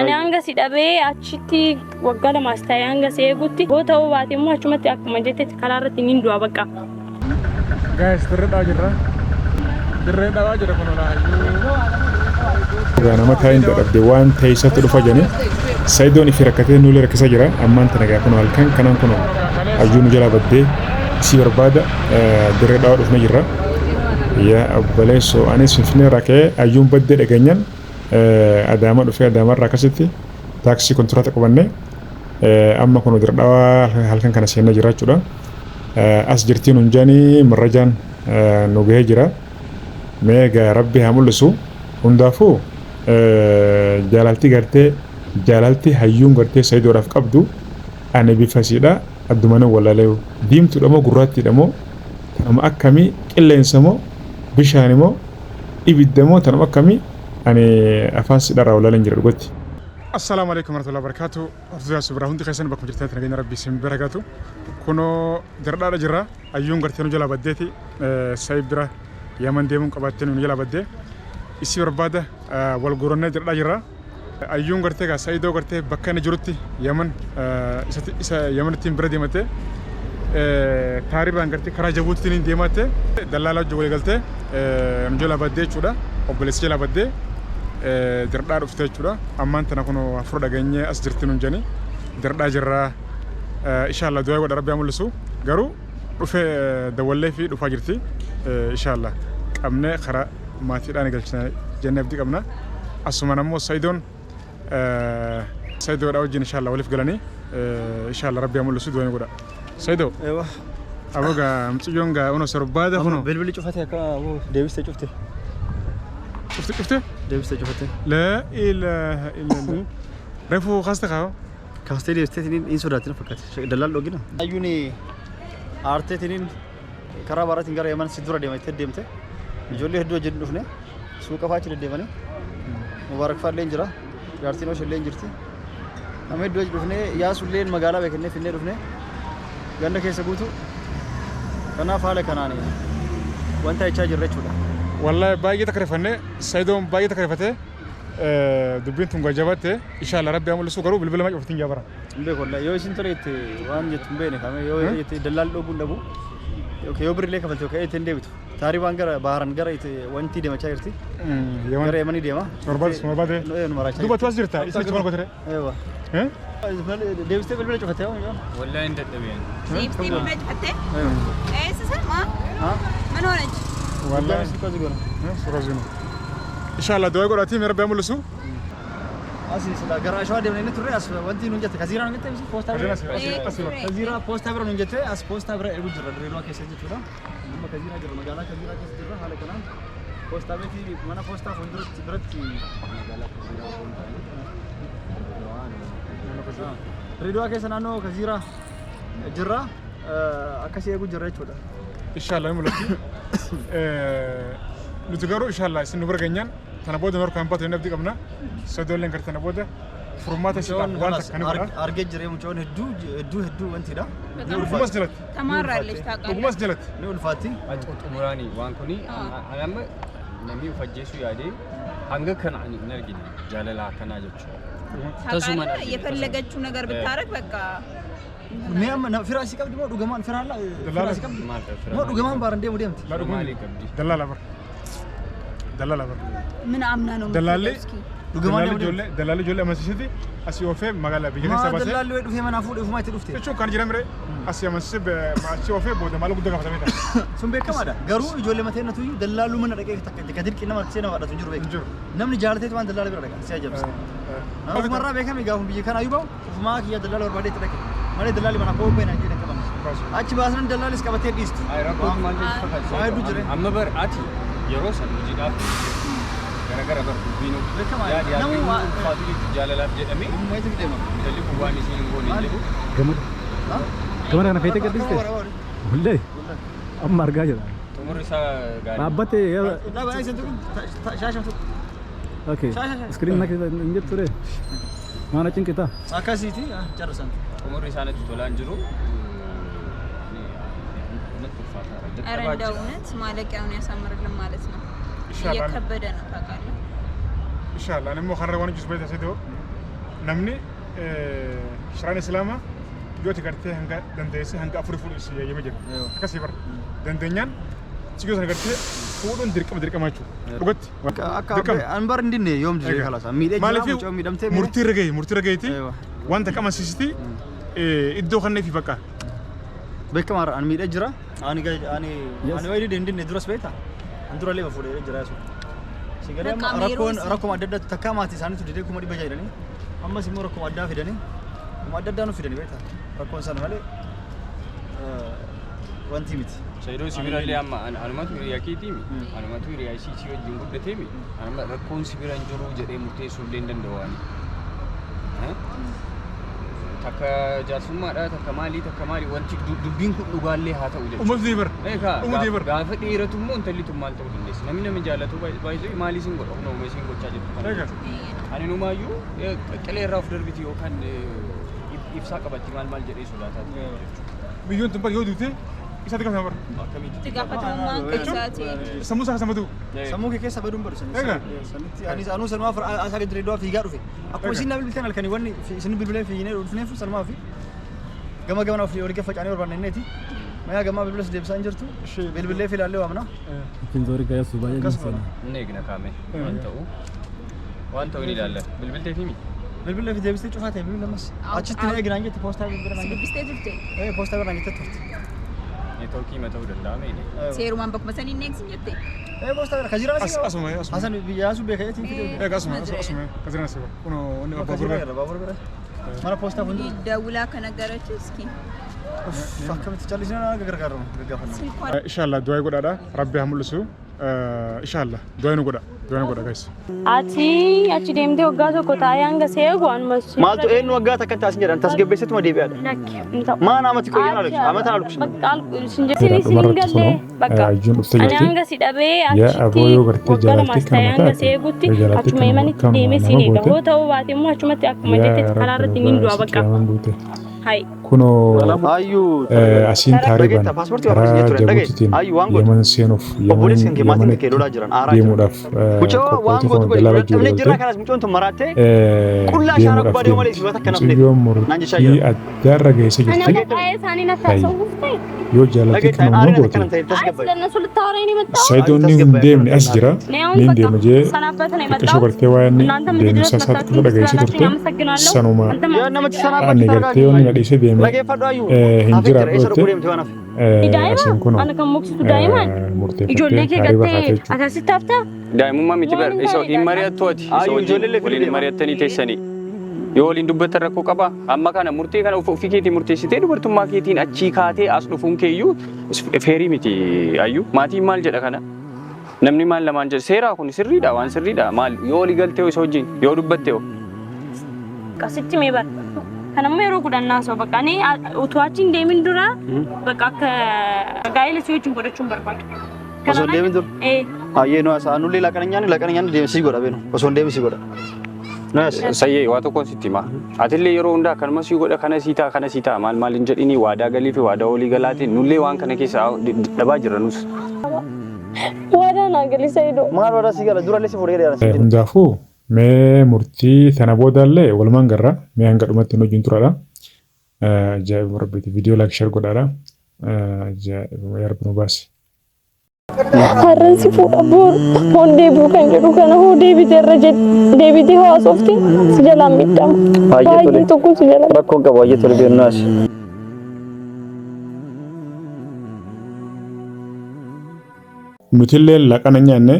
Ani hanga si dhabee achitti waggaa lamaas ta'ee hanga si eegutti yoo ta'uu baate immoo achumatti akkuma jettetti karaa irratti niin du'a bakka. Guys, dirree dhawaa jirra. Dirree dhawaa jira kun olaayyuu. Egaa nama taa'in dadhabde waan teessatti dhufa jedhanii Sayidoon ifi rakkatee nuulee rakkisa jira. Ammaan tana egaa kun halkan kanaan kun hayyuu nu jalaa baddee isii barbaada dirree dhawaa dhufne jirra. Yaa obboleessoo anis Finfinnee irraa ka'ee hayyuun baddee dhageenyaan Adaama dhufee Adaama irraa akkasitti taaksii kontiraata qabanne amma kun dirree dhawaa halkan kana seennee jira jechuudha. As jirtii nun jedhanii marrajaan nu gahee jira. Mee egaa rabbi haa mul'isu. Hundaafuu jaalalti gartee jaalalti hayyuun gartee sayidoodhaaf qabdu ani bifa siidha addumanan wallaaleeyu diimtuudha moo gurraattiidha moo tanuma akkamii qilleensa moo bishaani moo ibidda moo tanuma akkamii ani afaan siidharraa wallaaleen jira dhugatti. Assalaamu alaikum warahmatullahi wabarakatuh. Hordoftoota Subraa hundi keessan bakkuma jirtanitti nageenya rabbii isin bira gatu. Kunoo jardhaadha jirra. Ayyuun gartee nu jalaa baddeeti Said bira Yaman deemuun qabaattee nu jalaa baddee. Isii barbaada wal guurannee jardhaa jirra. Ayyuun gartee gaa Saidoo gartee bakka inni jirutti Yaman isatti isa Yamanittiin bira deemattee taaribaan gartee karaa Jabuutiitiin hin deemattee dallaalaa wajjin walii galtee nu jalaa baddee jechuudha. Obboleessi jalaa baddee jirdhaa dhufte jechuudha. Ammaan tana kun hafuura dhageenyee as jirti nun jedhanii jirdhaa jirraa. Inshallah du'aa godha rabbi haa mul'isu. Garuu dhufee dawwallee fi dhufaa jirti. Inshallah qabnee karaa maatiidhaan galchina jennee abdii qabna. Asumaan ammoo Sa'idoon Sa'idoodha wajjin inshallah waliif galanii inshallah rabbi haa mul'isu du'aa godha. Sa'idoo. Ewa. Aboo gaa mucayyoon gaa ono sorbaada kuno. Bilbilli cufate akka aboo deebiste cufte. Cufte cufte? Deebiste cufate. Laa ilaaha illallah. Reefu kaaste kaa. Kaastee deebistee hin sodaatin fakkaate. Dallaal dhogina. Ayyuun aarteetiniin karaa baaraatiin gara Yaman si dura deemtee deemte. Ijoollee hedduu wajjin dhufne. Suuqa fa'aa achi deddeemanii. Mubaarak fa'aa illee jira. Jaartiin Osh illee jirti. Nama hedduu wajjin dhufne Yaasu illee magaalaa beekannee finnee dhufne. Ganda keessa guutuu. Kanaaf haala kanaan wanta jechaa jirra jechuudha. Wallahi baay'ee takka rifannee Sa'idoon baay'ee takka rifatee dubbiin tun gajabatte inshallah rabbi haa mul'isu garuu bilbila maal cuftin jabara. Hin beeku wallahi yoo isin tole itti waan jettu hin beekne kame yoo itti dallaal dhooguu hin dhabu yookiin yoo birriilee kafalte yookiin itti hin deebitu. Taaribaan gara baaran gara itti wanti deemachaa jirti. Gara Yemanii deema. Barbaade barbaade. Nu maraachaa Duuba tu as jirta isin achi maal gootere? Eewa. Deebistee bilbila cufattee hoo yoo? Wallahi hin dadhabeen. Siibsii bilbila cufattee? Eessa san maa? ምን ሆነች? Wallahi suura zinu. Inshallah du'aa godhatii mee rabbi haa mul'isu. Asii sila gara Ashawaa deemnee inni turre as wanti nuun jette kaziiraa nuun jette miti poostaa bira. Kaziiraa poostaa bira nuun jette as poostaa bira eegu jirra Dirreedawaa keessa jechuudha. Amma kaziiraa jirra magaalaa kaziiraa keessa jirra haala kanaan poostaa beetii mana poostaa fuulduratti biratti magaalaa kaziiraa osoo hin taane Dirreedawaa keessa naannoo kaziiraa jirra akkasii eegu jirra jechuudha. Inshallah ni mul'atti. Nuti garuu inshallah isin nu bira geenyaan tana booda nu harkaan baatu abdii qabna. Sadoolleen gara tana booda furmaata isiidhaaf waan takka ni godha. Argee jiree mucoon hedduu hedduu hedduu wantidha. Dhugumas jalatti. ተማራለች ታውቃለህ። Dhugumas jalatti. Ni ulfaatti. Xumuraanii waan kuni amma namni of ajjeesuu yaadee hanga kana ani hin argine jaalala akkanaa jechuudha. Tasuma ታውቃለህ የፈለገችው ነገር ብታረግ በቃ Mee amma fira asii qabdi moo dhugamaan fira alla fira asii qabdi? Maal fira Moo dhugamaan baaran deemu deemti? Laa dhuguma. Maalii qabdi? Dallaala bara. Dallaala bara. ምን አምና ነው Dallaalli የምትሄደው? እስኪ Dhugamaan dallaalli deemu deemti. ijoollee dallaalli ijoollee amansiisiti asii oofee magaalaa biyya Maa keessa baasee dallaalli wayii dhufee manaa fuudhee ofumaa itti dhufte. jechuun kan jiran mire asii amansiisee achii oofee booda maal guddaa gaafatamee ta'a. Sun beekamaadha. Garuu ijoollee mataa innatu iyyuu dallaaluu mana dhaqee takka dirqii nama harkisee nama kadhatu hin jiru Hin beeku. jiru. Namni jaalateetu waan dallaala bira dhaqa si ajaa'ibsa. Ofumarraa beekame gaafa biyya kanaa iyyuu bahu ofumaa kiyya dallaala barbaadee itti dhaqe. Malee dallaalli mana koo bahe naan jedhan qaban. Achi baasnan dallaalis qabatee dhiistu. Rakkoon maal jechuun fakkaata? Waa hedduu jira. Amma bar ati yeroo san hojiidhaaf gara gara bar dubbiin Beekamaadha. yaadi Namuu yaadi waa- ulfaatu jechuun jaalalaaf jedhamee Uummayitu deema. intalli kun waan isiin hin goone hin jedhu. Gamada. Gamada kana feetee gadhiiste? Wallahi. Amma argaa jira. Xumurri isaa gaarii. Dhaabbattee Dhaabaa isin tuqin shaasha tuqin. Okay. Shaasha shaasha. Iskiriin na keessa hin jettu ree. Maana cinqitaa? Akkasiiti carrasaan. Xumurri isaa natti tolaa hin jiru. Natti ulfaata. ኧረ እንደው እውነት ማለቂያውን ያሳምርልን ማለት ነው። Inshallah. እየከበደ ነው ታውቃለህ። Inshallah ani immoo karra waan hojjetu beekta Saidoo. Namni shari'aan Islaamaa yoo ati gartee hanga dandeessee hanga afurii fuudhu si eeyyamee jira. Akkasii bara. Dandeenyaan sigoo sana gartee fuudhuun dirqama dirqama jechuudha. Dhugatti. Akka Dirqama. an bar hin dinne yoom dirree Egaa. kalaasa. Miidhee jira Maaliif mucoo miidhamtee miidhee. murtii irra gahe murtii irra gaheeti Eewa. wanta qamansiisti iddoo kanneefi bakka. Beekamaadha an miidhee jira. Ani ani ani wayii dide hin dinne duras beektaa? An dura illee fuudhee jira yasu. Si galee amma Bakka rakkoon yeroo rakkoo adda addaatu takkaa maatii isaaniitu didee 600,000 jedhanii ammas immoo rakkoo addaa fidanii kuma adda addaa nu fidanii beektaa? Rakkoon sana malee wanti miti. Saidoo si bira illee amma anumatu hiriyaa keetiimi. Anumatu hiriyaa isii si wajjin guddateemi. Anuma rakkoon si bira hin jiru jedhee murteessuu illee hin danda'u ani. Takka jaarsummaadha, takka maalii, takka maalii wanti dubbiin kun dhugaallee haa ta'u jechuudha. Uummatni deebar. Eegaa Uummatni deebar. gaafa dheeratu immoo intalli tun maal ta'uu dandeessi? Namni nama jaallatu baay'ee maalii siin godha? Humna isiin gochaa jirtu kana Eegaa. jechuudha. Ani numaayyuu qilee irraa of darbiti yookaan ibsaa qabatti maal maal jedhee sodaataa ture jechuudha. Biyyoon tun bar yoo duute isaatti qabama bar. Akkamitti? Itti gaafatamummaan keessaati. Sammuu isaa samatu. Sammuu kee keessa baduun badu sanii. Egaa. Sanitti anis anuu sanumaaf asaa gadi dirree fiigaa dhufe. Akkuma isin na bilbiltan halkanii wanni isin bilbilee fiignee dhufneef sanumaa fi gama gamana ofii olii facaanee barbaanne inneeti. Mayaa gamaa bilbilas deebisaa hin jirtu. Bilbilee fi ilaallee waamna. Finzoori gayasu baay'ee Akkasuma. sana. Inni eegna kaame waan ta'u waan ta'u ni ilaalla. Bilbiltee fi Bilbilee fi deebistee cufaa ta'e bilbila ammas. Achitti na eeginaan jette poostaa bira Si naan jette. dubbistee turte. Eh poostaa bira naan jette turte. Neetwoorkii ma ta'uu danda'a meene. Seerumaan bakkuma sanii hin eegsin jette. Eh poostaa bira kajiraa As asuma asuma. Hasan biyya yaasuu beeka jetiin fidee. Egaa asuma asuma kaziran asuma. Kunoo inni abbaa Kajiraa gurgura. irra baabura bira. Mana poostaa fuuldura. Dawulaa kana garachu iski. Akkamitti callisnee na gargaaramu gaggaafanna. Silkoo Inshallah du'aa godhaadha. Rabbi haa mul'isu. Inshallah du'aa nu godha. Du'aa nu godha guys. Ati achi deemtee waggaa tokko taa'ee hanga si eegu anuma si Maaltu eenyu waggaa takka taasin jedhan tasgabbeessituma deebi'aadha. Lakki hin ta'u. Maan amati qoyyaan aluksu amataan aluksu. Bakka isin isin hin galle bakka. Ayyuun dhuftee Ani jirti. hanga si dhabee Yaa aboo achitti yoo gartee waggaa jaalalti lamaas ta'ee kanuma hanga si taate, eegutti yoo jaalalti achuma kanuma himanitti kanuma deemee nama siin eega. goote, Hoo ta'uu baate immoo achumatti akkuma yaa jettetti karaa Rabbi irratti niin du'a dhugaa bakka. qiyaamaan buute. Hai. Kunoo Ayyuu. asiin taariban Dhageetta paaspoortii karaa barbaachisa jechuudha. Jabuutiitiin Ayyuu waan gootu. Yemen seenuuf Obboleessi kan kee maatiin Yemenitti kee lolaa jiran aaraa jiran. deemuudhaaf Mucoo waan qophootee gootu godhi. dalagaa Dhabnee jiru jirra galte kanas mucoon tun maraattee qullaa shaara deemuudhaaf gubbaa deemu malee deemti. siifata akka nafne. Mucayyoo Naan jechaa murtii jira. addaarra geessee Ana jirti. qophaa'ee isaanii na taasisuuf ta'e. Yoo jaalalti Dhageetta kanuma aariin goote akkana ta'e Ay tasgabbaa'e. ስለእነሱ ልታወራኝ ነው የመጣኸው? Sayidoon ni hin deemne as jira. እኔ አሁን Ni በቃ deema jee ሰናበትን ነው xiqqishoo የመጣሁት። gartee waa inni እናንተም እዚህ ድረስ deemsa isaa መጥታችሁ xiqqishoo dhageessee ስላላችሁኝ turte አመሰግናለሁ። sanuma አንተም Yoo namichi አመሰግናለሁ። ani sanaaf gartee yoo inni na dhiisee deeme Dhageeffadhu ayyuu. hin Hafe jira jiraadhu eessa dhaquu jette deemte waan hafe. Daa'ima asiin kunoo ana kan moksutu daa'imaan ijoollee murteeffattee kee taariba gattee kaatee jechuudha. akkasitti haftaa? Daa'imummaa miti Waan bar hin isa taane hin mari'attu ati isa Ayyuu wajjin ijoollee illee waliin fidee mari'attanii teessanii. Yoo waliin dubbattan rakkoo qaba. Amma kana murtee kana ofii keetii murteessitee dubartummaa keetiin achii kaatee as dhufuun keeyyuu feerii miti ayyuu. Maatiin maal jedha kana? Namni maal lamaan jedha? Seeraa kun sirriidha waan sirriidha maal yoo walii galtee isa wajjin yoo dubbatte hoo? Akkasitti mee bara. Kanammoo yeroo kudhan naasoo bakka ani utuu achi hin deemin dura bakka akka gaa'ela si wajjin godhachuun barbaadu. Osoo hin deemin dura? Ee. Ayyee nu asa anullee laqana nyaanni laqana nyaanni deemee sii godha beenu osoo hin deemin sii godha. Nu as. Sayyee waa tokkoon sitti hima. Atillee yeroo hundaa akkanuma sii godha kana sii ta'a kana sii ta'a maal maal hin jedhini waadaa galii fi waadaa walii galaatiin nullee waan kana keessa dhabaa jirra nus. Waadaa naa gali Saidoo. Maal waadaa sii gala durallee si fuudhee dhiyaana sii. Hundaafuu mee murtii tana boodaallee walumaan garra mee hanga dhumatti nu wajjin turaadha. Ajaa'iba rabbiiti viidiyoo like share godhaadha. Ajaa'iba yaa rabbi nu baasi. Har'aan si fuudha boru hoon deebi'u kan jedhu kana hoo deebitee irra deebitee haasofte si jalaan miidhama. Baay'ee tole. Baay'ee tokko si jalaan. Rakkoon qabu baay'ee tole beenu as. Nutillee laqana hin nyaanne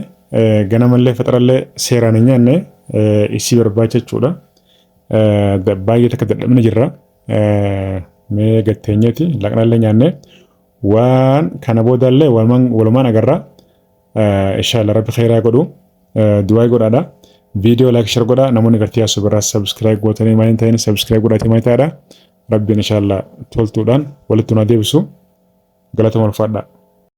ganamallee faxarallee seeraan hin nyaanne isii barbaacha jechuudha. Baay'ee takka dadhabna jirra. Mee gatteenyeeti laqanallee nyaanne waan kana boodallee walumaan agarra. Inshallah rabbi khairaa godhu du'aa godhaadha. Viidiyoo like share godhaa namoonni gartee asuu biraa subscribe gootanii maal hin ta'in subscribe godhaatii maal ta'aadha. Rabbiin inshallah toltuudhaan walitti nu deebisu. Galatuma ulfaadhaa.